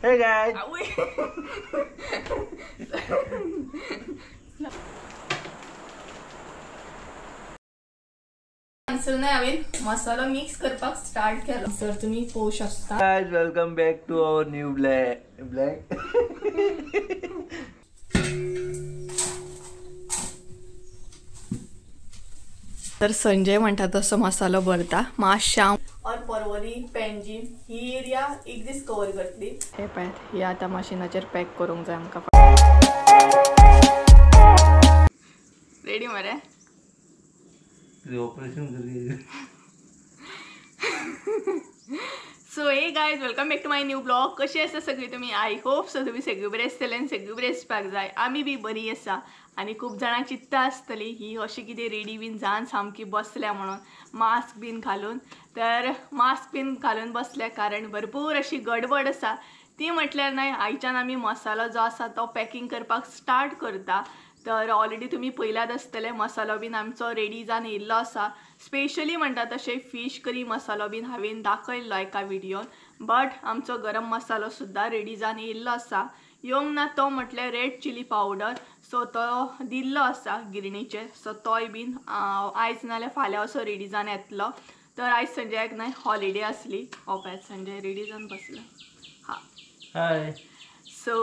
Hey guys. हांवें मसालो mix करपाक स्टार्ट केलो. सर तुम्ही पळोवंक शकता. Guys, welcome back to our new black. तर संजय म्हणटा तसो मसालो भरता. माशा और परवरी पेंजी ही एरिया एक दीस कवर करतली. हे पळयात, ही आतां मशिनाचेर पॅक करूंक जाय आमकां. रेडी मरे? Operation curry. So hey guys, welcome back to my new blog. कशी आसा सगळी तुमी? I hope so तुमी सगळी बरी आसतले आनी सगळी बरी आसपाक जाय. आमी बी बरी आसा. आनी खूब जाणां चिंतता आसतली ही अशी कितें रेडी बीन जावन सामकी बसल्या म्हणून मास्क बीन घालून. तर मास्क बीन घालून बसल्या कारण भरपूर अशी गडबड आसा. ती म्हटल्यार न्हय, आयच्यान आमी मसालो जो आसा तो पॅकिंग करपाक स्टार्ट करता. तर ऑलरेडी तुमी पयल्यात आसतले मसालो बीन आमचो रेडी जावन येयल्लो आसा. स्पेशली म्हणटा तशें फीश करी मसालो बीन हांवें दाखयल्लो एका व्हिडियोन, बट आमचो गरम मसालो सुद्दां रेडी जावन येयल्लो आसा. येवंक ना तो म्हटल्यार रेड चिली पावडर, सो तो दिल्लो आसा गिरणीचेर, सो तोय बीन आयज नाल्यार फाल्यां असो रेडी जावन येतलो. तर आयज संजयाक न्हय हॉलिडे आसली. हो पळयात संजय रेडी जावन बसला. हां, सो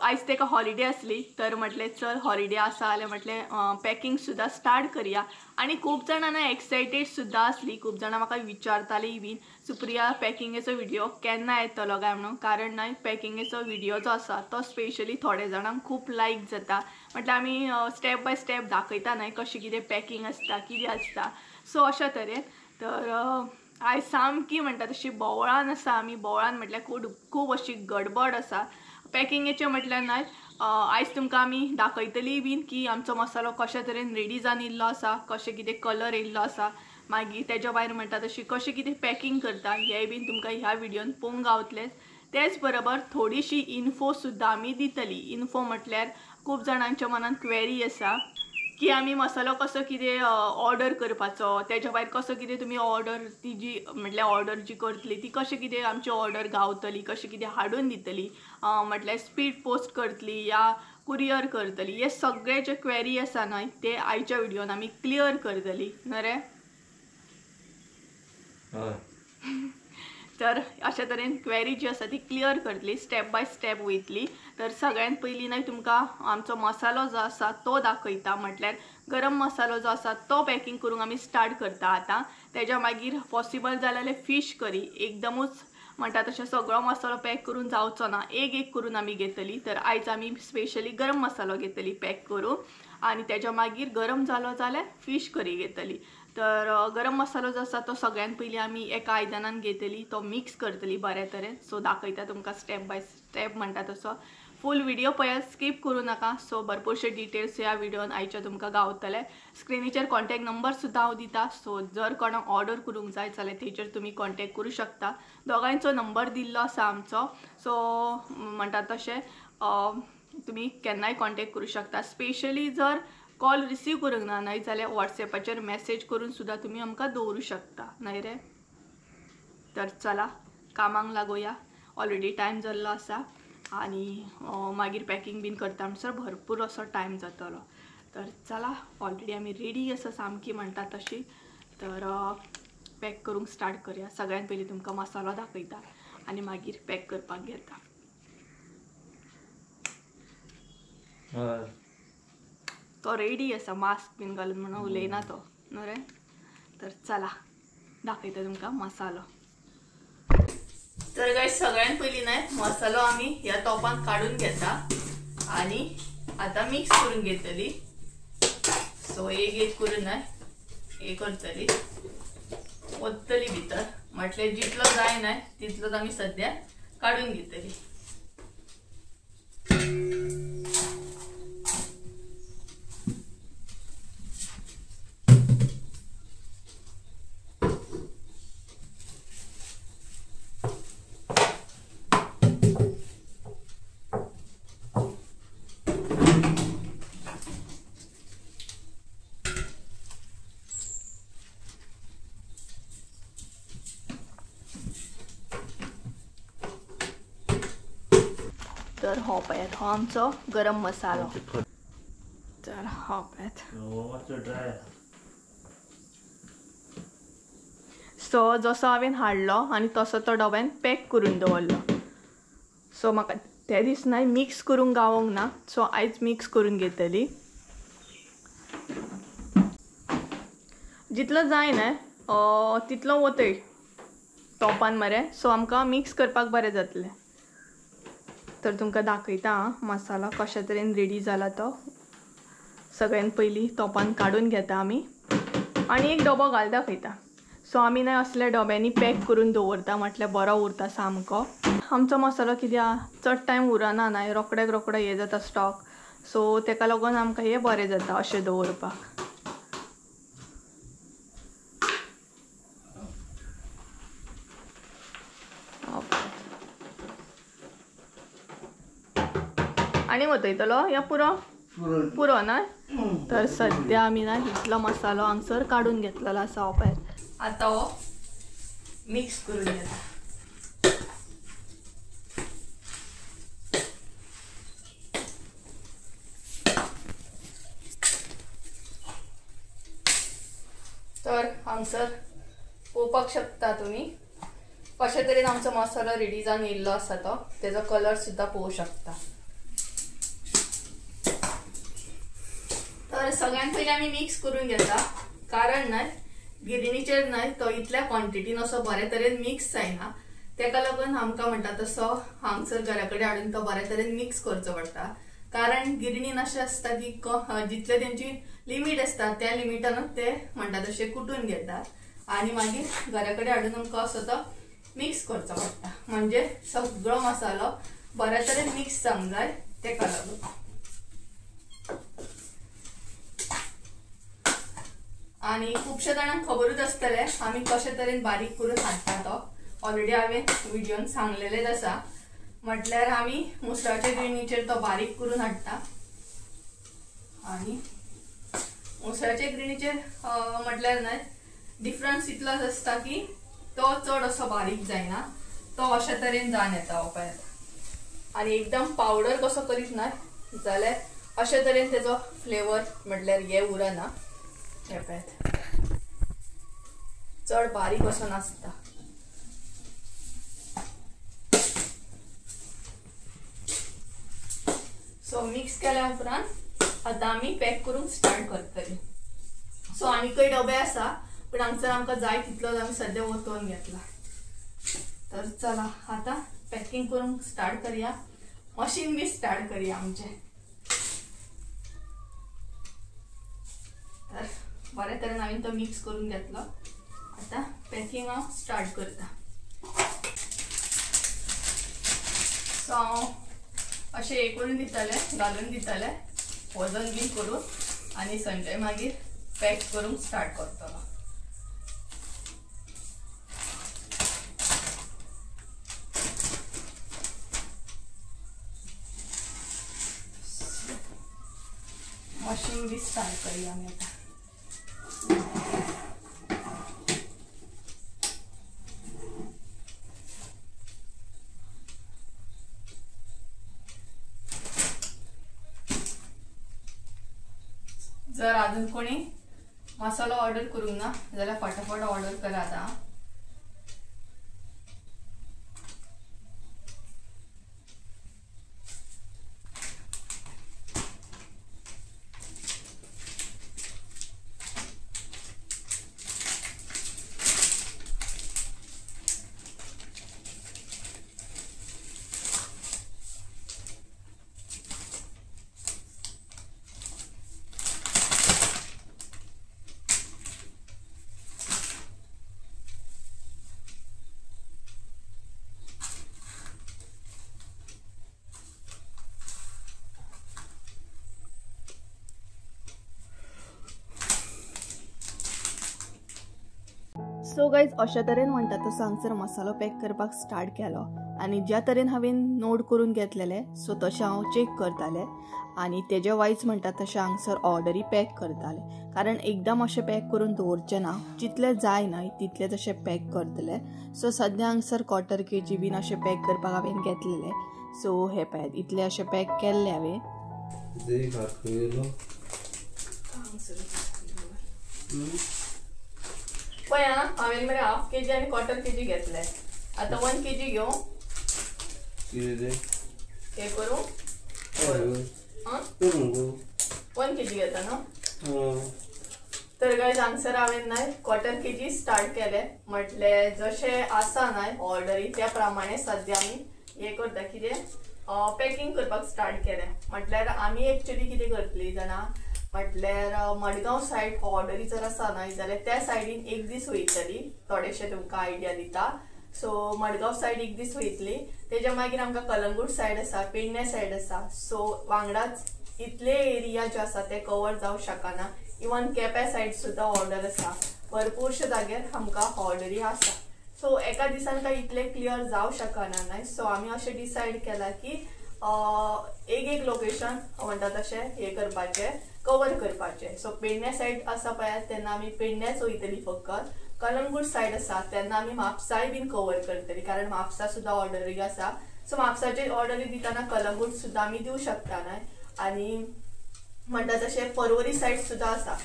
आयज ताका हॉलिडे आसली तर म्हटलें चल हॉलिडे आसा जाल्यार म्हटलें पॅकिंग सुद्दां स्टार्ट करया. आनी खूब जाणां न्हय एक्सायटेड सुद्दां आसली. खूब जाणां म्हाका विचारतालीं बीन, सुप्रिया पॅकिंगेचो व्हिडियो केन्ना येतलो काय म्हणून. कारण न्हय पॅकिंगेचो व्हिडियो जो आसा तो स्पेशली थोडे जाणांक खूब लायक जाता. म्हटल्यार आमी स्टेप बाय स्टेप दाखयता न्हय कशें कितें पॅकिंग आसता, कितें आसता, सो अशा तरेन. तर आयज सामकी म्हणटा तशी बोवळान आसा आमी. बोवळान म्हटल्यार खूब अशी गडबड आसा पॅकिंगेचें. म्हटल्यार न्हय आयज तुमकां आमी दाखयतली बीन की आमचो मसालो कशा तरेन रेडी जावन येयल्लो आसा, कशें कितें कलर येयल्लो आसा, मागीर तेज्या भायर म्हणटा तशी कशें कितें पॅकिंग करता हें बीन तुमकां ह्या व्हिडियोन पळोवंक गावतलें. तेच बरोबर थोडीशी इन्फो सुद्दां आमी दितली. इन्फो म्हटल्यार खूब जाणांच्या मनान क्वेरी आसा की आमी मसालो कसो कितें ऑर्डर करपाचो, तेज्या भायर कसो कितें तुमी ऑर्डर ती जी म्हटल्यार ऑर्डर जी करतली ती कशें कितें आमची ऑर्डर गावतली, कशें कितें हाडून दितली, म्हटल्यार स्पीड पोस्ट करतली या कुरियर करतली. हे सगळे जे क्वेरी आसा न्हय ते आयच्या व्हिडियोन आमी क्लियर करतली न्हय रे? तर अशा तरेन क्वेरी जी आसा ती क्लियर करतली, स्टेप बाय स्टेप वयतली. तर सगळ्यांत पयलीं न्हय तुमकां आमचो मसालो जो आसा तो दाखयता. म्हटल्यार गरम मसालो जो आसा तो पॅकिंग करूंक आमी स्टार्ट करता आतां. तेज्या मागीर पॉसिबल जाल्यार फीश करी एकदमूच म्हणटा तशें सगळो मसालो पॅक करून जावचो ना, एक एक करून आमी घेतली. तर आयज आमी स्पेशली गरम मसालो घेतली पॅक करून आनी तेज्या मागीर गरम जालो जाल्यार फीश करी घेतली. तर गरम मसालो जो आसा तो सगळ्यांत पयलीं आमी एका आयदनान घेतली, तो मिक्स करतली बऱ्या तरेन. सो दाखयता तुमकां स्टेप बाय स्टेप म्हणटा तसो. फूल व्हिडियो पळयात, स्कीप करूं नाका. सो भरपूरशे डिटेल्स ह्या व्हिडियोन आयच्या तुमकां गावतले. स्क्रिनीचेर कॉन्टॅक्ट नंबर सुद्दां हांव दिता. सो जर कोणाक ऑर्डर करूंक जाय जाल्यार तेजेर तुमी कॉन्टॅक्ट करूं शकता. दोगांयचो नंबर दिल्लो आसा आमचो. सो म्हणटा तशें तुमी केन्नाय कॉन्टॅक्ट करूं शकता. स्पेशली जर कॉल रिसीव करूंक ना न्हय जाल्यार वॉट्सॅपाचेर मॅसेज करून सुद्दां तुमी आमकां दवरूं शकता न्हय रे? तर चला कामाक लागोया. ऑलरेडी टायम जाल्लो आसा आनी मागीर पॅकिंग बीन करता म्हणसर भरपूर असो टायम जातलो. तर चला ऑलरेडी आमी रेडी आसा सामकी म्हणटा तशी. तर पॅक करूंक स्टार्ट करया. सगळ्यांत पयलीं तुमकां मसालो दाखयता आनी मागीर पॅक करपाक घेता. तो रेडी आसा मास्क बीन घालून म्हणून उलयना तो न्हय रे? तर चला दाखयता तुमकां मसालो. तर गायज सगळ्यांत पयलीं न्हय मसालो आमी ह्या तोपान काडून घेता आनी आतां मिक्स करून घेतली. सो एक एक करून न्हय हे करतली, ओत्तली भितर. म्हटल्यार जितलो जाय न्हय तितलोच आमी सद्या काडून घेतली. तर हो पळयात हो आमचो गरम मसालो. तर हो पळयात. सो जसो हांवें हाडलो आनी तसो तो डब्यान पॅक करून दवरलो. सो म्हाका ते दीस नाय मिक्स करूंक गावोंक ना, सो आयज मिक्स करून घेतली. जितलो जाय न्हय तितलो वतय टॉपान मरे, सो आमकां मिक्स करपाक बरें जातलें. तर तुमकां दाखयता मसाला कशा तरेन रेडी जाला तो. सगळ्यान पयलीं टॉपान काडून घेता आमी आनी एक डबो घाल दाखयता. सो आमी न्हय असल्या डब्यांनी पॅक करून दवरता, म्हटल्यार बरो उरता सामको. आमचो मसालो कित्याक चड टायम उरना न्हय, रोखड्याक रोखडो हें जाता स्टॉक. सो तेका लागून आमकां हें बरें जाता अशें दवरपाक. आनी वतयतलो या पुरो पुरो न्हय. तर सद्या आमी ना इतलो मसालो हांगसर काडून घेतलेलो आसा. हो पळयात आतां हो मिक्स करून घेता. तर हांगसर पळोवपाक शकता तुमी कशे तरेन आमचो मसालो रेडी जावन येयल्लो आसा तो. तेजो कलर सुद्दां पळोवंक शकता. तर सगळ्यात पयलीं आमी मिक्स करून घेता, कारण न्हय गिरणीचेर न्हय तो इतल्या क्वॉन्टिटीन असो बरे तरेन मिक्स जायना. तेका लागून आमकां म्हणटा तसो हांगसर घरा कडेन हाडून तो बरे तरेन मिक्स करचो पडटा. कारण गिरणीन अशें आसता की जितले तेंची लिमीट आसता त्या लिमिटानूच ते म्हणटा तशे कुटून घेतात आनी मागीर घरा कडेन हाडून आमकां असो तो मिक्स करचो पडटा. म्हणजे सगळो मसालो बऱ्या तरेन मिक्स जावंक जाय तेका लागून. आनी खुबश्या जाणांक खबरूच आसतलें आमी कशे तरेन बारीक करून हाडटा तो. ऑलरेडी हांवें व्हिडियोन सांगलेलेच आसा. म्हटल्यार आमी मुसळाच्या गिरणीचेर तो बारीक करून हाडटा. आनी मुसळाच्या गिरणीचेर म्हटल्यार न्हय डिफरन्स इतलोच आसता की तो चड असो बारीक जायना, तो अशा तरेन जावन येता. हो पळयात. आनी एकदम पावडर कसो करीत ना जाल्यार अशे तरेन तेजो फ्लेवर म्हटल्यार हे उरना. हे पळयात चड बारीक असो नासता. सो मिक्स केल्या उपरांत आतां आमी पॅक करूंक स्टार्ट करतली. सो आनीकय डबे आसा पूण हांगसर आमकां जाय तितलोच आमी सद्या ओतोवन घेतला. तर चला आतां पॅकिंग करूंक स्टार्ट करया, मशीन बी स्टार्ट करया आमचें. तर बरे तरेन हांवें तो मिक्स करून घेतलो. आतां पॅकिंग हांव स्टार्ट करता. सो हांव अशें हें करून दितलें, घालून दितलें वजन बी करून, आनी संजय मागीर पॅक करूंक स्टार्ट करतलो. मशीन बी स्टार्ट करया आमी आतां. जर अजून कोणी मसालो ऑर्डर करूंक ना जाल्यार फटाफट ऑर्डर करात. सो गायज अशा तरेन म्हणटा तसो हांगसर मसालो पॅक करपाक स्टार्ट केलो आनी ज्या तरेन हांवें नोट करून घेतलेले सो तशें हांव चॅक करतालें आनी तेजे वायज म्हणटा तशें हांगसर ऑर्डरी पॅक करतालें. कारण एकदम अशें पॅक करून दवरचें ना, जितलें जाय न्हय तितलें तशें पॅक करतलें. सो सद्या हांगसर क्वॉर्टर केजी बीन अशें पॅक करपाक हांवें घेतलेलें. सो हे पळयात इतले अशें पॅक केल्ले हांवें. पळय हांवें मरे हाफ केजी आनी क्वॉर्टर केजी घेतले. आतां 1 केजी घेवं हे करूं 1 केजी घेता न्हू. तर गायज हांगसर हांवें न्हय क्वॉर्टर केजी स्टार्ट केले. म्हटलें जशें आसा न्हय ऑर्डरी त्या प्रमाणे सद्या आमी हें करता कितें पॅकिंग करपाक स्टार्ट केलें. म्हटल्यार आमी एक्चुली कितें करतली जाणा, म्हटल्यार मडगांव सायड ऑर्डरी जर आसा न्हय जाल्यार त्या सायडीन एक दीस वयतली, थोडेशे तुमकां आयडिया दिता. सो मडगांव सायड एक दीस वयतली, तेज्या मागीर आमकां कलंगूट सायड आसा, पेडणे सायड आसा. सो वांगडाच इतले एरिया जे आसा ते कवर जावंक शकना. इवन केप्या सायड सुद्दां ऑर्डर आसा, भरपूरशे जाग्यार आमकां ऑर्डरी आसा. सो एका दिसान काय इतले क्लियर जावंक शकना न्हय. सो आमी अशें डिसायड केलां की एक एक लोकेशन म्हणटा तशें हें करपाचें, कवर करपाचें. सो पेडण्या सायड आसा पळयात तेन्ना आमी पेडण्याच वयतली फकत. कलंगूट सायड आसा तेन्ना आमी म्हापसाय बीन कवर करतली, कारण म्हापसा सुद्दां ऑर्डरी आसा. सो म्हापसाचे ऑर्डरी दितना कलंगूट सुद्दां आमी दिवं शकता न्हय. आनी म्हणटा तशें परवरी सायड सुद्दां आसा.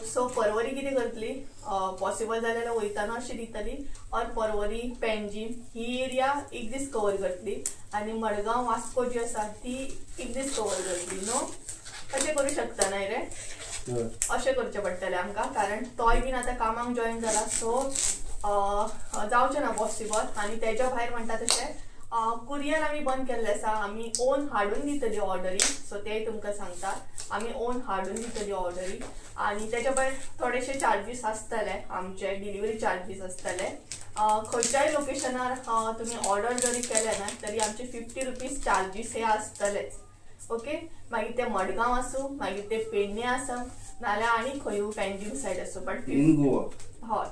सो परवरी कितें करतली, पॉसिबल जाल्यार वयतना अशी दितली और परवरी पेंजीम ही एरिया एक दीस कवर करतली आनी मडगांव वास्को जी आसा ती एक दीस कवर करतली न्हू. अशें करूं शकता न्हय रे, अशें करचें पडटलें आमकां, कारण तोय बीन आतां कामाक जॉयन जाला. सो जावचें ना पॉसिबल. आनी तेज्या भायर म्हणटा तशें कुरियर आमी बंद केल्लें आसा, आमी ओन हाडून दितली ऑर्डरी. सो तेय तुमकां सांगता, आमी ओन हाडून दितली ऑर्डरी. आनी तेच्या भायर थोडेशे चार्जीस आसतले आमचे, डिलिव्हरी चार्जीस आसतले. खंयच्याय लोकेशनार तुमी ऑर्डर जरी केले ना तरी आमचे 50 रुपीज चार्जीस हे आसतलेच. ओके, मागीर ते मडगांव आसूं, मागीर ते पेडणे आसूं, नाल्यार आनी खंयूय पेंजीम सायड आसूं, बट हय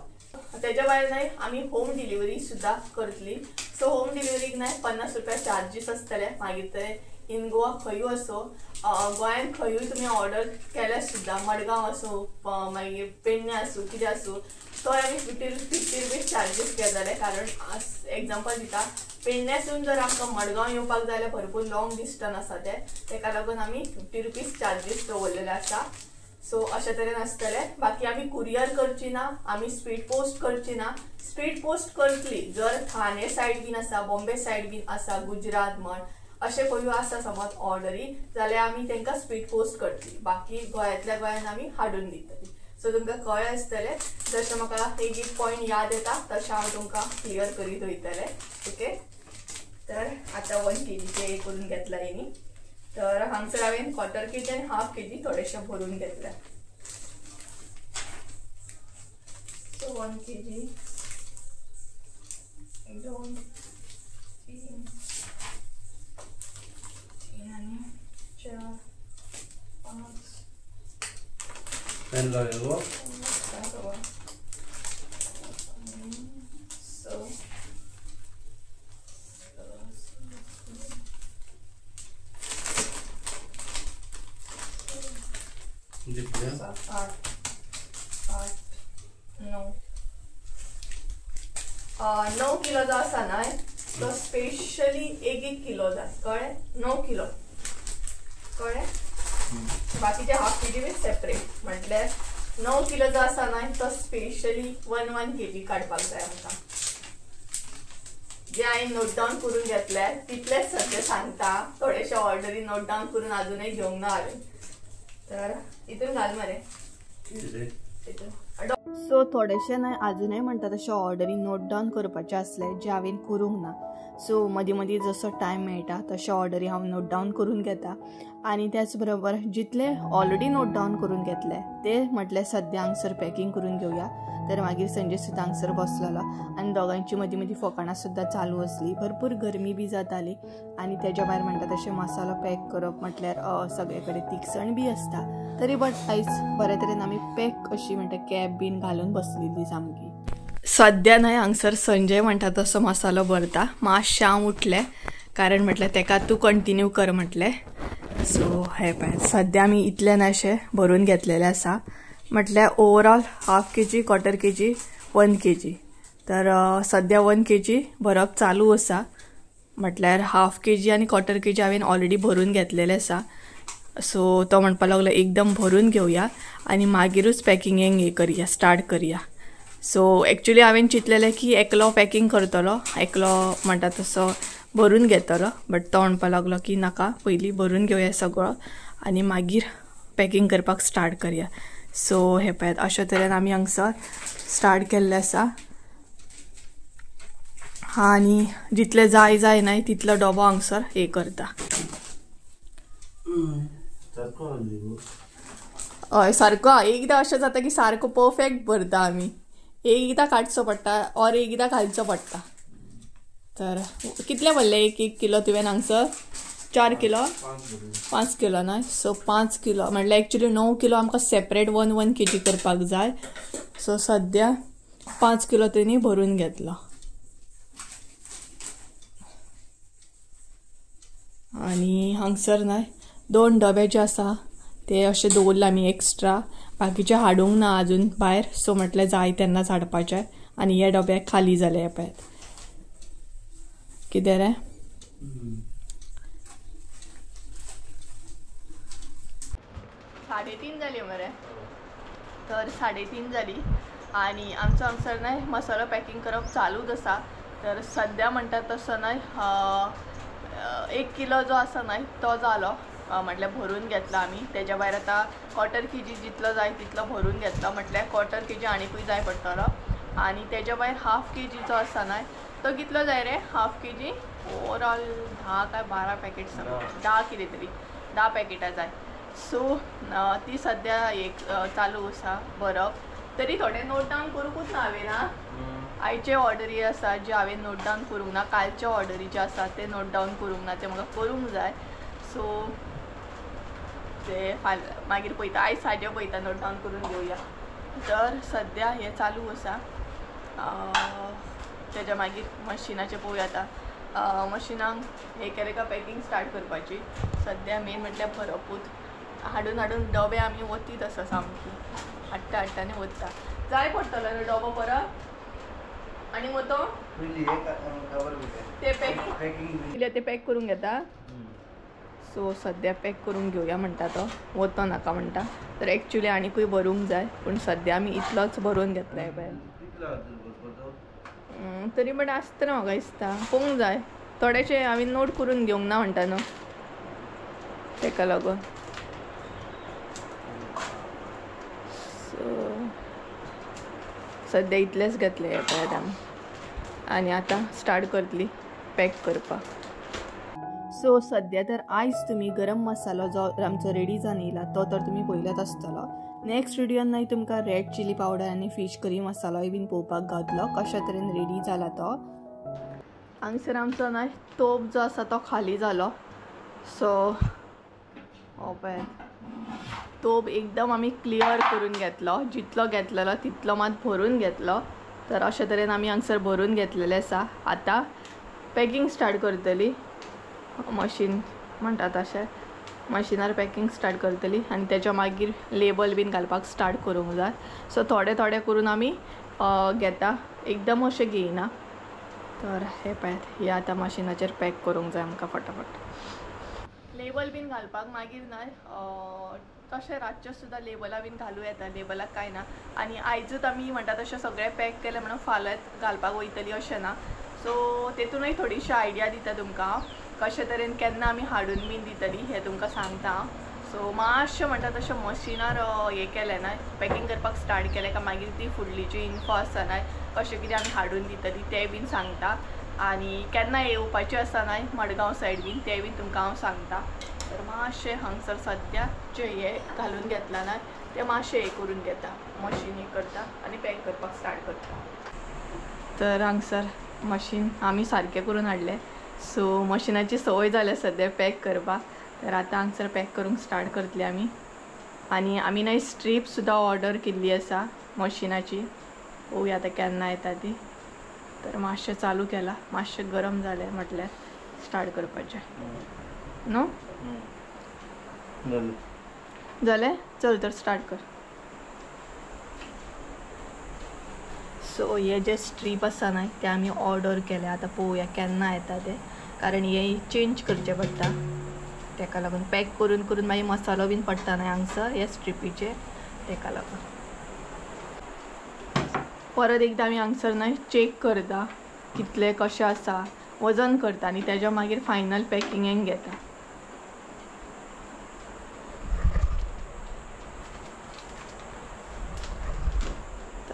तेच्या भायर न्हय आमी होम डिलिव्हरी सुद्दां करतली. सो होम डिलिव्हरीक न्हय 50 रुपया चार्जीस आसतले. मागीर ते इन गोवा खंयूय आसूं, गोंयांत खंयूय तुमी ऑर्डर केल्यार सुद्दां, मडगांव आसूं, मागीर पेडणे आसूं, कितें आसूं, तोय आमी 50 रुपीज चार्जीस घेतले. कारण एग्जाम्पल दिता, पेडण्यासून जर आमकां मडगांव येवपाक जाय जाल्यार भरपूर लॉंग डिस्टन्स आसा तें, तेका लागून आमी 50 रुपीज चार्जीस दवरलेले आसा. सो अशे तरेन आसतलें. बाकी आमी कुरियर करची ना, आमी स्पीड पोस्ट करची ना. स्पीड पोस्ट करतली जर ठाणे सायड बीन आसा, बॉम्बे सायड बीन आसा, गुजरात म्हण अशें खंयूय आसा समज ऑर्डरी जाल्यार आमी तांकां स्पीड पोस्ट करतली. बाकी गोंयांतल्या गोंयान आमी हाडून दितली. सो तुमकां कळ्ळें आसतलें. जशें म्हाका एक एक पॉयंट याद येता तशें हांव तुमकां क्लियर करीत वयतलें. ओके, तर आतां 1 केजीचें हे करून घेतलां हेणी. तर हांगसर हांवें क्वॉर्टर केजी आनी हाफ केजी थोडेशें भरून घेतलें. सो 1 केजी, 2, 3, 3 आनी 4, 5, 6, 7, 8, 8, 9. 9 kilo जो आसा न्हय तो स्पेशली 1 1 किलो जाय, कळ्ळें? 9 किलो, कळ्ळें? बाकीचे हाफ केजी बी सेपरेट. म्हटल्यार 9 किलो जो आसा न्हय तो स्पेशली 1 1 केजी काडपाक जाय आमकां. जे हांवें नोट डावन करून घेतले तितलेच सद्या सांगता, थोडेशे ऑर्डरी नोट डावन करून अजूनय घेवंक ना हांवें. तर हितून घाल मरे. सो थोडेशे न्हय अजूनय म्हणटा तशे ऑर्डरी नोट डावन करपाचे आसले जे हांवें करूंक ना. सो मदीं मदीं जसो टायम मेळटा तशे ऑर्डरी हांव नोट डावन करून घेता. आनी त्याच बरोबर जितले ऑलरेडी नोट डावन करून घेतले ते म्हटल्यार सद्या हांगसर पॅकिंग करून घेवया. तर मागीर संजय सुद्दां हांगसर बसलेलो आनी दोगांची मदीं मदीं फकाणां सुद्दां चालू आसली. भरपूर गरमी बी जाताली आनी तेज्या भायर म्हणटा तशें मसालो पॅक करप म्हटल्यार सगळे कडेन तिखसण बी आसता. तरी बट आयज बरे तरेन आमी पॅक अशी म्हणटा कॅप बीन घालून बसलेली सामकी. सद्या न्हय हांगसर संजय म्हणटा तसो मसालो भरता. मातशें हांव उठलें कारण म्हटलें तेका तूं कंटिन्यू कर म्हटलें. सो हे पळय सद्या आमी इतलें न्हय अशें भरून घेतलेलें आसा. म्हटल्यार overall half KG, quarter KG, 1 KG. तर सद्या 1 केजी भरप चालू आसा. म्हटल्यार हाफ के जी आनी क्वॉर्टर के जी हांवें ऑलरेडी भरून घेतलेले आसा. सो तो म्हणपाक लागलो एकदम भरून घेवया आनी मागीरूच पॅकिंगेक हे करया, स्टार्ट करया. सो एक्चुली हांवें चिंतलेलें की एकलो पॅकिंग करतलो, एकलो म्हणटा तसो भरून घेतलो, बट तो म्हणपाक लागलो की नाका, पयलीं भरून घेवया सगळो आनी मागीर पॅकिंग करपाक स्टार्ट करया. सो हे पळयात अशे तरेन आमी हांगसर स्टार्ट केल्लें आसा. आनी जितले जाय जाय न्हय तितलो डबो हांगसर हे करता. हय सारको एकदां अशें जाता की सारको परफेक्ट भरता आमी, एकदां काडचो पडटा ऑर एकदां घालचो पडटा. तर कितले भरले एक एक किलो तुवें हांगसर? 4 किलो 5 किलो न्हय. सो 5 किलो म्हटल्यार एक्चुली 9 किलो आमकां सेपरेट 1 1 के जी करपाक जाय. सो सद्या 5 किलो तेणी भरून घेतलो. आनी हांगसर न्हय 2 डबे जे आसा ते अशे दवरले आमी एक्स्ट्रा, बाकीचे हाडूंक ना आजून भायर. सो म्हटल्यार जाय तेन्नाच हाडपाचे. आनी हे डबे खाली जाले हे पळयात. कितें रे? 3:30 जाली मरे. तर 3:30 जाली आनी आमचो हांगसर न्हय मसालो पॅकिंग करप चालूच आसा. तर सद्या म्हणटा तसो न्हय 1 किलो जो आसा न्हय तो जालो, म्हटल्यार भरून घेतला आमी. तेज्या भायर आतां क्वॉर्टर के जी जितलो जाय तितलो भरून घेतलो, म्हटल्यार क्वॉर्टर के जी आनिकूय जाय पडटलो. आनी तेज्या भायर हाफ के जी जो आसा न्हय तो कितलो जाय रे? हाफ के जी ओवरऑल 10 काय 12 पॅकेट्स, 10 कितें तरी 10 पॅकेटां जाय. सो ती सद्या एक चालू आसा भरप. तरी थोडे नोट डावन करूंकूच ना हांवें. ना आयचे ऑर्डरी आसा जे हांवें नोट डावन करूंक ना, कालचे ऑर्डरी जे आसा ते नोट डावन करूंक ना, ते म्हाका करूंक जाय. सो ते फाल्यां मागीर पळयता, आयज सांजे पळयता, नोट डावन करून घेवया. तर सद्या हें चालू आसा. तेज्या मागीर मशिनाचें पळोवया आतां. मशिनाक हें केलें काय पॅकिंग स्टार्ट करपाची. सद्या मेन म्हटल्यार भरपूच हाडून हाडून डबे आमी वतीत आसा, सामकी हाडटा हाडटा आनी वता. जाय पडटलो न्हू डबो परत आनी वतो ते पॅकिंग ते पॅक करूंक घेता. सो सद्या पॅक करूंक घेवया म्हणटा तो, वतो नाका म्हणटा. तर एक्चुली आनिकूय भरूंक जाय, पूण सद्या आमी इतलोच भरून घेतला पळय. तरी पण आसतना म्हाका दिसता पळोवंक जाय, थोडेशे हांवें नोट करून घेवंक ना म्हणटा न्हू तेका लागून. सो सद्या इतलेंच घेतलें हें पळयात आमी. आनी आतां स्टार्ट करतली पॅक करपाक. सो सद्या तर आयज तुमी गरम मसालो जो आमचो रेडी जावन येयला तो तर तुमी पळयलाच आसतलो. नेक्स्ट व्हिडियोन न्हय तुमकां रेड चिली पावडर आनी फिश करी मसालोय बीन पळोवपाक गावतलो कशा तरेन रेडी जाला तो. हांगसर आमचो न्हय तोप जो आसा तो खाली जालो. सो हो पळयात तोप एकदम आमी क्लियर करून घेतलो, जितलो घेतलेलो तितलो मात भरून घेतलो. तर अशे तरेन आमी हांगसर भरून घेतलेलें आसा. आतां पॅकिंग स्टार्ट करतली, मशीन म्हणटा तशें मशिनार पॅकिंग स्टार्ट करतली आनी तेच्या मागीर लेबल बीन घालपाक स्टार्ट करूंक जाय. सो थोडे थोडे करून आमी घेता, एकदम अशें घेयना. तर हे पळयात हे आतां मशिनाचेर पॅक करूंक जाय आमकां फटाफट. लेबल बीन घालपाक मागीर न्हय तशें रातचें सुद्दां लेबलां बीन घालूं येता, लेबलाक कांय ना. आनी आयजूच आमी म्हणटा तशें सगळें पॅक केलें म्हणून फाल्यांच घालपाक वयतली अशें ना. सो तेतूनय थोडीशी आयडिया दिता तुमकां हांव, कशे तरेन केन्ना आमी हाडून बीन दितली हें तुमकां सांगता हांव. सो मातशें म्हणटा तशें मशिनार हें केलें ना, पॅकिंग करपाक स्टार्ट केलें काय मागीर ती फुडली जी इन्फो आसा न्हय कशें कितें आमी हाडून दितली तें बीन सांगता. आनी केन्ना येवपाचें आसा न्हय मडगांव सायड बीन तें बीन तुमकां हांव सांगता. तर मातशें हांगसर सद्या जें हें घालून घेतलां न्हय तें मातशें हें करून घेता, मशीन हें करता आनी पॅक करपाक स्टार्ट करता. तर हांगसर मशीन आमी सारकें करून हाडलें. सो मशिनाची संवय जाल्या सद्या पॅक करपाक. तर आतां हांगसर पॅक करूंक स्टार्ट करतली आमी. आनी आमी न्हय स्ट्रीप सुद्दां ऑर्डर केल्ली आसा मशिनाची, पळोवया आतां केन्ना येता ती. तर मातशें चालू केलां, मातशें गरम जालें म्हटल्यार स्टार्ट करपाचें न्हू. जालें, चल तर स्टार्ट कर. सो हे जे स्ट्रीप आसा न्हय ते आमी ऑर्डर केले, आतां पळोवया केन्ना येता ते. कारण हें चेंज करचें पडटा, तेका लागून पॅक करून करून मागीर मसालो बीन पडटा न्हय हांगसर ह्या स्ट्रिपीचेर, तेका लागून परत एकदां आमी हांगसर न्हय चॅक करता कितलें कशें आसा, वजन करता आनी तेज्या मागीर फायनल पॅकिंगेक घेता.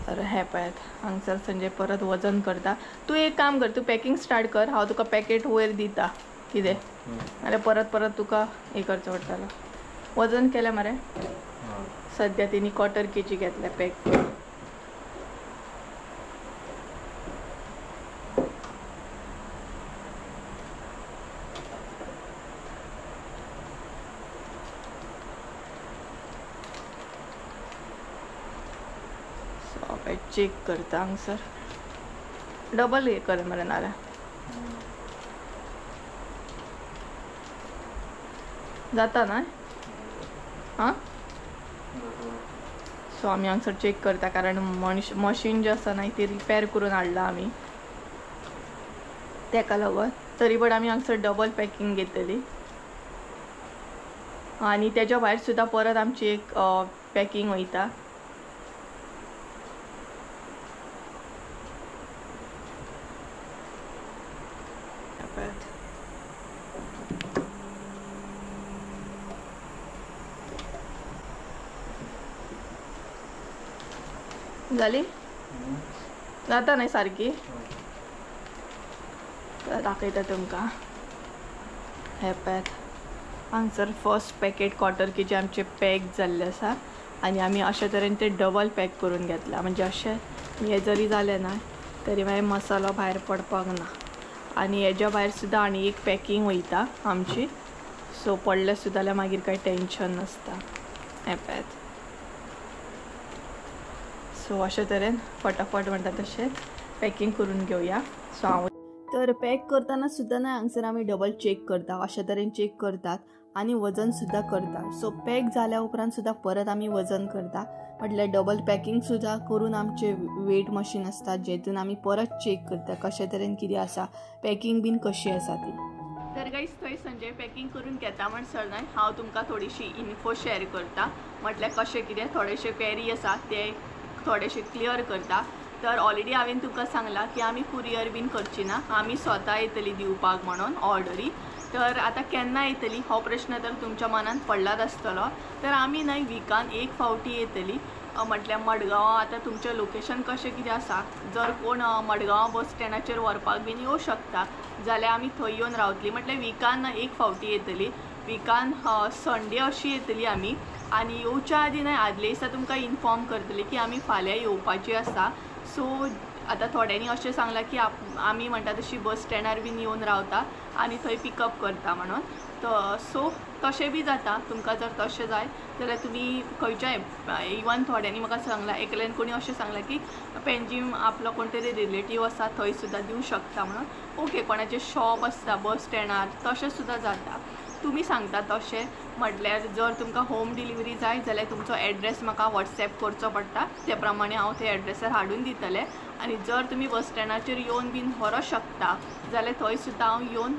तर हें पळयात हांगसर संजय परत वजन करता. तूं एक काम कर, तूं पॅकिंग स्टार्ट कर, हांव तुका पॅकेट वयर दिता कितें, नाल्यार परत परत तुका हें करचो पडटलो. वजन केलें मरे? सद्या तेणी 1/4 kg घेतलें पॅक करून. चेक करता हांगसर डबल हे कर मरे नाल्यार जाता न्हय. आं सो आमी हांगसर चेक करता कारण मशीन जें आसा न्हय ती रिपेर करून हाडला आमी, तेका लागून तरी बट आमी हांगसर डबल पॅकिंग घेतली. आनी तेज्या भायर सुद्दां परत आमची एक पॅकिंग वयता. जाली जाता न्हय सारकी? दाखयता तुमकां. हें पळयात हांगसर फर्स्ट पॅकेट 1/4 kg आमचें पॅक जाल्लें आसा आनी आमी अशे तरेन तें डबल पॅक करून घेतलां, म्हणजे अशें हें जरी जालें ना तरी मागीर मसालो भायर पडपाक ना. आनी हेज्या भायर सुद्दां आनी एक पॅकिंग वयता आमची, सो पडलें सुद्दां जाल्यार मागीर कांय टेंशन नासता. हें पळयात. सो अशे तरेन फटाफट म्हणटा तशें पॅकिंग करून घेवया. सो हांव तर पॅक करतना सुद्दां न्हय हांगसर आमी डबल चेक करता, अशे तरेन चेक करतात आनी वजन सुद्दां करतात. सो पॅक जाल्या उपरांत सुद्दां परत आमी वजन करता, म्हटल्यार डबल पॅकिंग सुद्दां करून आमचे वेट मशीन आसता जेतून आमी परत चेक करता कशे तरेन कितें आसा, पॅकिंग बीन कशी आसा ती. तर गायज थंय संजय पॅकिंग करून घेता म्हणसर न्हय हांव तुमकां थोडीशी इन्फो शेअर करता, म्हटल्यार कशें कितें थोडेशे क्वेरी आसा ते थोडेशे क्लियर करता. तर ऑलरेडी हांवें तुमकां सांगलां की आमी कुरियर बीन करची ना, आमी स्वता येतली दिवपाक म्हणून ऑर्डरी. तर आतां केन्ना येतली हो प्रश्न तर तुमच्या मनान पडलाच आसतलो. तर आमी न्हय विकान एक फावटी येतली, म्हटल्यार मडगांवां. आतां तुमचें लोकेशन कशें कितें आसा, जर कोण मडगांवां बस स्टँडाचेर व्हरपाक बीन येवं शकता जाल्यार आमी थंय येवन रावतली. म्हटल्यार विकान एक फावटी येतली, विकान संडे अशी येतली आमी. आनी येवच्या आदी न्हय आदले दिसा तुमकां इन्फॉर्म करतली की आमी फाल्यां येवपाची आसा. सो आतां थोड्यांनी अशें सांगलां की आमी म्हणटा तशी बस स्टँडार बीन येवन रावता आनी थंय पिकअप करता म्हणून. सो तशें बी जाता, तुमकां जर तशें जाय जाल्यार तुमी खंयच्याय, इवन थोड्यांनी म्हाका सांगलां, एकल्यान कोणी अशें सांगलां की पेंजीम आपलो कोण तरी रिलेटीव आसा थंय सुद्दां दिवं शकता म्हणून. ओके, कोणाचें शॉप आसता बस स्टँडार तशें सुद्दां जाता. तुमी सांगता तशें म्हटल्यार जर तुमकां होम डिलिव्हरी जाय जाल्यार तुमचो एड्रेस म्हाका वॉट्सॅप करचो पडटा, ते प्रमाणे हांव ते एड्रेसार हाडून दितलें. आनी जर तुमी बस स्टँडाचेर येवन बीन व्हरोंक शकता जाल्यार थंय सुद्दां हांव येवन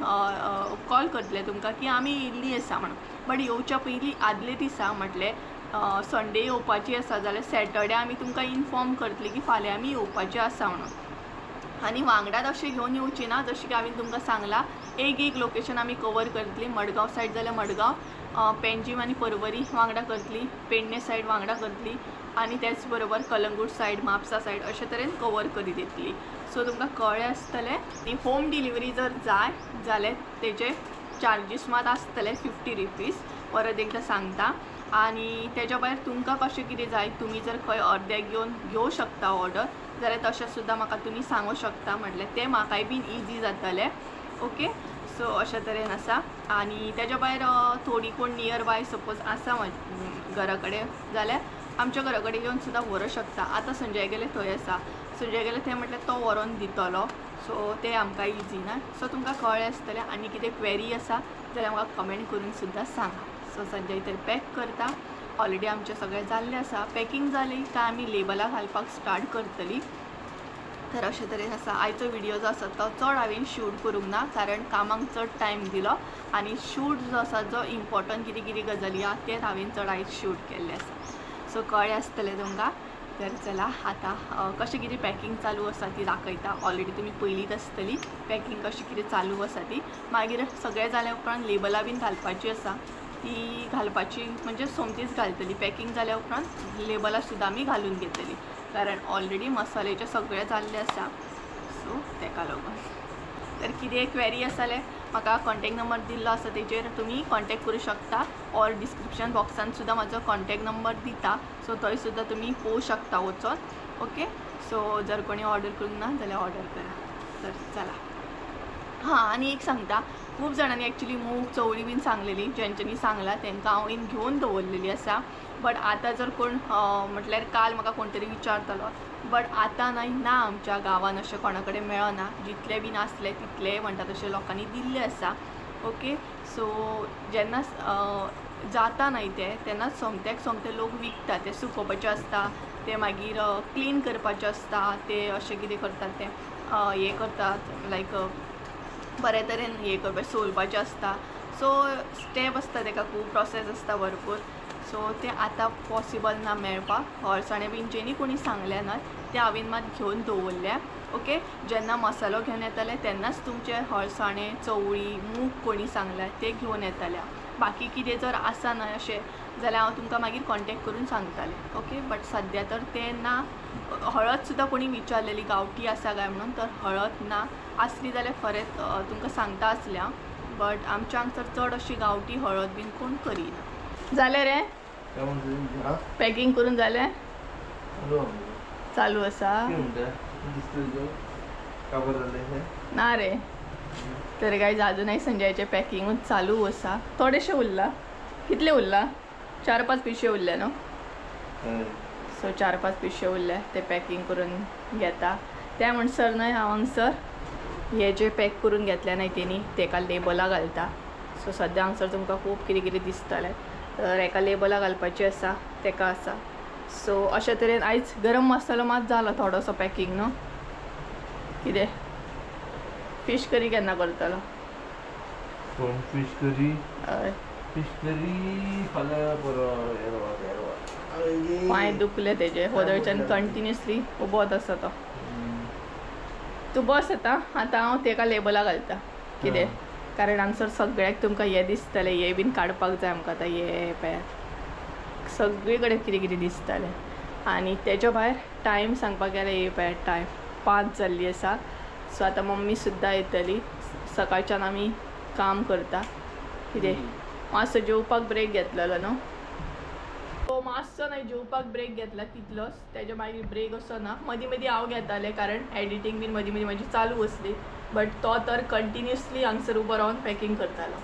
कॉल करतलें तुमकां की आमी येयल्ली आसा म्हणून. बट येवच्या पयलीं आदले दिसा म्हटलें संडे येवपाची आसा जाल्यार सॅटर्डे आमी तुमकां इन्फॉर्म करतली की फाल्यां आमी येवपाची आसा म्हणून. आनी वांगडात अशें घेवन येवची ना, जशें की हांवें तुमकां सांगलां एक एक लोकेशन आमी कवर करतली. मडगांव सायड जाल्यार मडगांव, पेंजीम आनी परवरी वांगडा करतली, पेडणे सायड वांगडा करतली आनी तेच बरोबर कलंगूट सायड, म्हापसा सायड अशे तरेन कवर करीत येतली. सो तुमकां कळ्ळें आसतलें. आनी होम डिलिव्हरी जर जाय जाल्यार तेजे चार्जीस मात आसतले 50 रुपीज, परत एकदां सांगता. आनी तेज्या भायर तुमकां कशें कितें जाय, तुमी जर खंय अर्द्याक घेवन घेवं शकता ऑर्डर जाल्यार तशें सुद्दां म्हाका तुमी सांगूं शकता, म्हटल्यार तें म्हाकाय बीन इजी जातलें. ओके, सो अशे तरेन आसा. आनी तेज्या भायर थोडीं कोण नियर बाय सपोज आसा घरा कडेन जाल्यार आमच्या घरा कडेन येवन सुद्दां व्हरूंक शकता. आतां संजय गेले थंय आसा, संजय गेले थंय म्हटल्यार तो व्हरोन दितलो, सो तें आमकां इजी ना. सो तुमकां कळ्ळें आसतलें. आनी कितें क्वेरी आसा जाल्यार म्हाका कमेंट करून सुद्दां सांगा. सो संजय तर पॅक करता, ऑलरेडी आमचें सगळें जाल्लें आसा. पॅकिंग जालें काय आमी लेबलां घालपाक स्टार्ट करतली. तर अशे तरेन आसा आयचो व्हिडिओ जो आसा तो चड हांवें शूट करूंक ना कारण कामाक चड टायम दिलो आनी शूट जो आसा जो इम्पॉर्टंट कितें कितें गजाली आहा तेच हांवें चड आयज शूट केल्लें आसा. सो कळ्ळें आसतलें तुमकां. तर चला आतां कशें कितें पॅकिंग चालू आसा ती दाखयता. ऑलरेडी तुमी पयलींच आसतली पॅकिंग कशें कितें चालू आसा ती. मागीर सगळें जाल्या उपरांत लेबलां बीन घालपाची आसा ती घालपाची म्हणजे सोमतीच घालतली. पॅकिंग जाल्या उपरांत लेबलां सुद्दां आमी घालून घेतली कारण ऑलरेडी मसाल्याचें सगळें जाल्लें आसा. सो तेका लागून तर कितें क्वेरी आसा जाल्यार म्हाका कॉन्टेक्ट नंबर दिल्लो आसा तेजेर तुमी कॉन्टेक्ट करूं शकता ऑर डिस्क्रिप्शन बॉक्सान सुद्दां म्हाजो कॉन्टेक्ट नंबर दिता. सो थंय सुद्दां तुमी पळोवंक शकता वचोन. ओके सो जर कोणी ऑर्डर करूंक ना जाल्यार ऑर्डर करा. तर चला हां आनी एक सांगता खूब जाणांनी एक्चुली मूग चवळी बीन सांगलेली जेंच्यांनी सांगलां तांकां हांव इन घेवन दवरलेली आसा. बट आतां जर कोण म्हटल्यार काल म्हाका कोण तरी विचारतालो बट आतां न्हय ना आमच्या गांवान अशें कोणा कडेन मेळना जितले बीन आसले तितले म्हणटा तशें लोकांनी दिल्ले आसा. ओके सो जेन्ना जाता न्हय तें तेन्ना सोमत्याक सोमते लोक विकता ते सुकोवपाचे आसता ते मागीर क्लीन करपाचे आसता ते अशें कितें करतात ते हें करतात लायक बरे तरेन हें करपाचें सोलपाचें आसता. सो स्टेप आसता तेका खूब प्रोसेस आसता भरपूर. सो तें आतां पॉसिबल ना मेळपाक. हळसाणे बीन जेणी कोणी सांगलें ना तें हांवें मात घेवन दवरल्या. ओके जेन्ना मसालो घेवन येताले तेन्नाच तुमचे हळसाणे चवळी मूग कोणी सांगल्या ते घेवन येताले. बाकी कितें जर आसा न्हय अशें जाल्यार हांव तुमकां मागीर कॉन्टेक्ट करून सांगतालें. ओके बट सद्या तर तें ना. हळद सुद्दां कोणी विचारलेली गांवठी आसा काय म्हणून तर हळद ना आसली जाल्यार खरेंच तुमकां सांगता आसलें हांव बट आमच्या हांगसर चड अशी गांवठी हळद बीन कोण करिना. जालें रे पॅकिंग करून जालें चालू आसा ना रे. तर गायज अजूनय संजयाचें पॅकिंगूच चालू आसा. थोडेशें उरलां कितलें उरलां 4-5 पिशे उरले न्हू. सो 4-5 पिशे उरले ते पॅकिंग करून घेता. त्या म्हणसर न्हय हांव हांगसर हे जे पॅक करून घेतले न्हय तेणी तेका लेबलां घालता. सो सद्या हांगसर तुमकां खूब कितें कितें दिसतलें तर एका लेबलां घालपाचीं आसा तेका आसा. सो अशे तरेन आयज गरम मसालो मात जालो थोडोसो पॅकिंग न्हू. कितें फिश करी केन्ना करतलो? फिश करी हय फिश करी फाल्यां परवां. पांय दुखले तेजे होदळच्यान कंटिन्युअसली उबोत आसा तो. तूं बस आतां आतां हांव तेका लेबलां घालता कितें कारण हांगसर सगळ्याक तुमकां हें दिसतलें हें बीन काडपाक जाय आमकां आतां हें पळय सगळे कडेन कितें कितें दिसतलें. आनी तेच्या भायर टायम सांगपाक गेल्यार हे पळय टायम 5 जाल्ली आसा. सो आतां मम्मी सुद्दां येतली. सकाळच्यान आमी काम करता कितें मातसो जेवपाक ब्रेक घेतलेलो न्हू. सो मातसो न्हय जेवपाक ब्रेक घेतला तितलोच तेज्या मागीर ब्रेक असो ना. मदीं मदीं हांव घेतालें कारण एडिटींग बीन मदीं मदीं म्हाजी चालू आसली बट तो तर कंटिन्युअसली हांगसर उबो रावन पॅकिंग करतालो.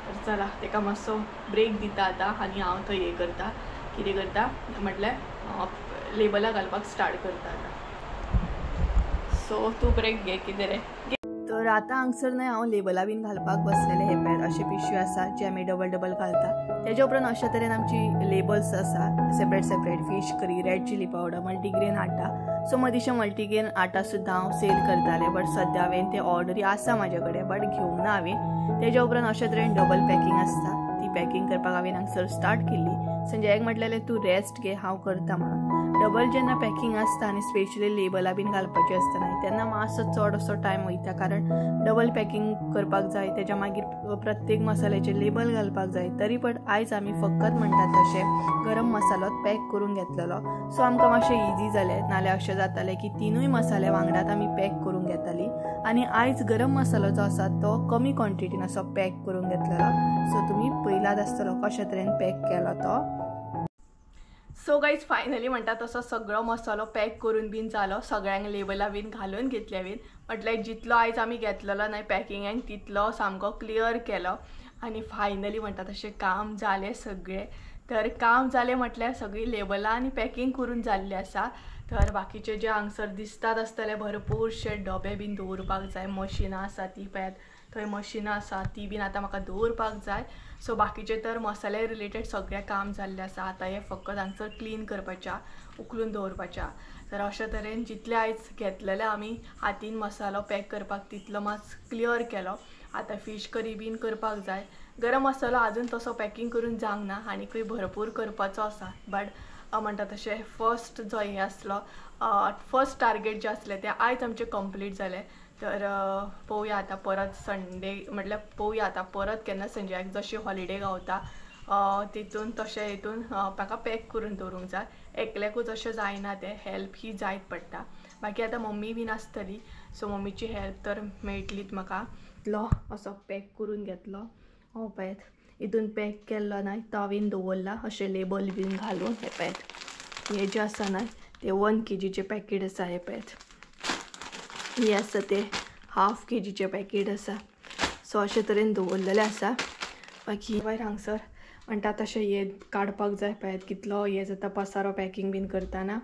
तर चला तेका मातसो ब्रेक दिता आतां आनी हांव थंय हें करता कितें करता म्हटल्यार लेबलां घालपाक स्टार्ट करता आतां. सो तूं ब्रेक घे कितें रे. तर आतां हांगसर न्हय हांव लेबलां बीन घालपाक बसलेलें. हे पळयात अशे पिशव्यो आसा जे आमी डबल डबल घालता. तेज्या उपरांत अशा तरेन आमची लेबल्स आसा separate separate fish curry red chilli powder multigrain atta. So मदींशें multigrain आटा सुद्दां हांव सेल करतालें बट सद्या हांवें ते ऑर्डरी आसा म्हाजे कडेन बट घेवंक ना हांवें. तेज्या उपरांत अशा तरेन डबल पॅकिंग आसता ती पॅकिंग करपाक हांवें हांगसर स्टार्ट केल्ली. संजयाक म्हटलेलें तूं रेस्ट घे हांव करता म्हणून. डबल जेन्ना पॅकिंग आसता आनी स्पेशली लेबलां बीन घालपाची आसता न्हय तेन्ना मातसो चड असो टायम वयता कारण डबल पॅकिंग करपाक जाय तेज्या मागीर प्रत्येक मसाल्याचें लेबल घालपाक जाय. तरी पण आयज आमी फकत म्हणटात तशें गरम मसालोच पॅक करून घेतलेलो. सो आमकां मातशें इजी जालें नाल्यार अशें जातालें की 3 मसाले वांगडात आमी पॅक करून घेतालीं. आनी आयज गरम मसालो जो आसा तो कमी क्वॉन्टिटीन असो पॅक करून घेतलेलो. सो तुमी पयलात आसतलो कशे तरेन पॅक केलो तो. सो गायज फायनली म्हणटा तसो सगळो मसालो पॅक करून बीन जालो. सगळ्यांक लेबलां बीन घालून घेतल्या बीन म्हटल्यार जितलो आयज आमी घेतलेलो न्हय पॅकिंगाक तितलो सामको क्लियर केलो. आनी फायनली म्हणटा तशें काम जालें सगळें. तर काम जालें म्हटल्यार सगळीं लेबलां आनी पॅकिंग करून जाल्लें आसा. तर बाकीचे जे हांगसर दिसतात आसतले भरपूरशे डबे बीन दवरपाक जाय. मशिनां आसा ती पळयात थंय मशिनां आसा ती बीन आतां म्हाका दवरपाक जाय. सो बाकीचे तर मसाले रिलेटेड सगळें काम जाल्लें आसा. आतां हें फकत हांगसर क्लीन करपाचें उखलून दवरपाचें. तर अशा तरेन जितले आयज घेतलेले आमी हातीन मसालो पॅक करपाक तितलो मात क्लियर केलो. आतां फीश करी बीन करपाक जाय. गरम मसालो अजून तसो पॅकिंग करून जावंक ना, आनीकूय भरपूर करपाचो आसा. बट म्हणटा तशें फर्स्ट जो हें आसलो फर्स्ट टार्गेट जें आसलें तें आयज आमचें कंप्लीट जालें. तर पळोवया आतां परत संडे म्हटल्यार पळोवया आतां परत केन्ना संजयाक जशी हॉलिडे गावता तितून तशें हितून म्हाका पॅक करून दवरूंक जाय. एकल्याकूच अशें जायना, तें हेल्प ही जायत पडटा. बाकी आतां मम्मी बीन आसतली, सो मम्मीची हेल्प तर मेळटलीच म्हाका. इतलो असो पॅक करून घेतलो हो पळयात, हितून पॅक केल्लो ना तावेन दवरला अशें लेबल बीन घालून. हें पळयात हें जें आसा ना तें 1 केजीचें पॅकेट आसा. हें पळयात हें आसा तें 1/2 केजीचें पॅकेट आसा. सो अशे तरेन दवरलेलें आसा. बाकी भायर हांगसर म्हणटा तशें हें काडपाक जाय. पळयात कितलो हें जाता पसारो पॅकिंग बीन करतना,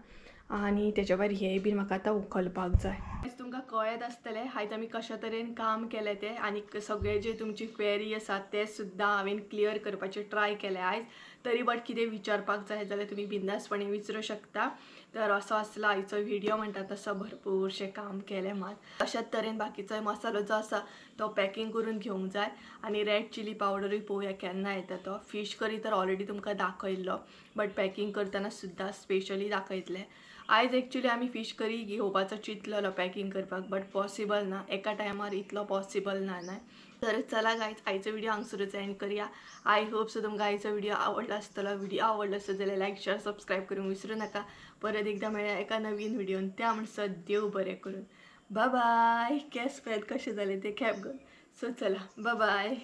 आनी तेच्या भायर हें बीन म्हाका आतां उखलपाक जाय. तुमकां कळत आसतलें आयज आमी कशा तरेन काम केलें तें, आनी सगळे जे तुमची क्वेरी आसा ते सुद्दां हांवें क्लियर करपाचें ट्राय केलें आयज. तरी बट कितें विचारपाक जाय जाल्यार तुमी बिंदासपणे विचारूं शकता. तर असो आसलो आयचो व्हिडियो. म्हणटा तसो भरपूरशें काम केलें मात. अशाच तरेन बाकीचो मसालो जो आसा तो पॅकिंग करून घेवंक जाय. आनी रेड चिली पावडरूय पळोवया केन्ना येता तो. फीश करी तर ऑलरेडी तुमकां दाखयल्लो, बट पॅकिंग करतना सुद्दां स्पेशली दाखयतलें. आयज एक्चुली आमी फीश करी घेवपाचो चिंतलेलो पॅकिंग करपाक, बट पॉसिबल ना एका टायमार इतलो पॉसिबल ना न्हय. तर चला गायज आयचो व्हिडिओ हांगसरूच एंड करया. I hope so तुमकां आयचो व्हिडिओ आवडलो आसतलो. व्हिडिओ आवडलो आसत जाल्यार लायक शेअर सबस्क्रायब करूंक विसरूं नाका. परत एकदां मेळया एका नवीन व्हिडियोन. त्या म्हणसर देव बरें करून. बाय बाय. केंस पळयात कशें जालें तें कॅप घालून. सो चला बाय बाय.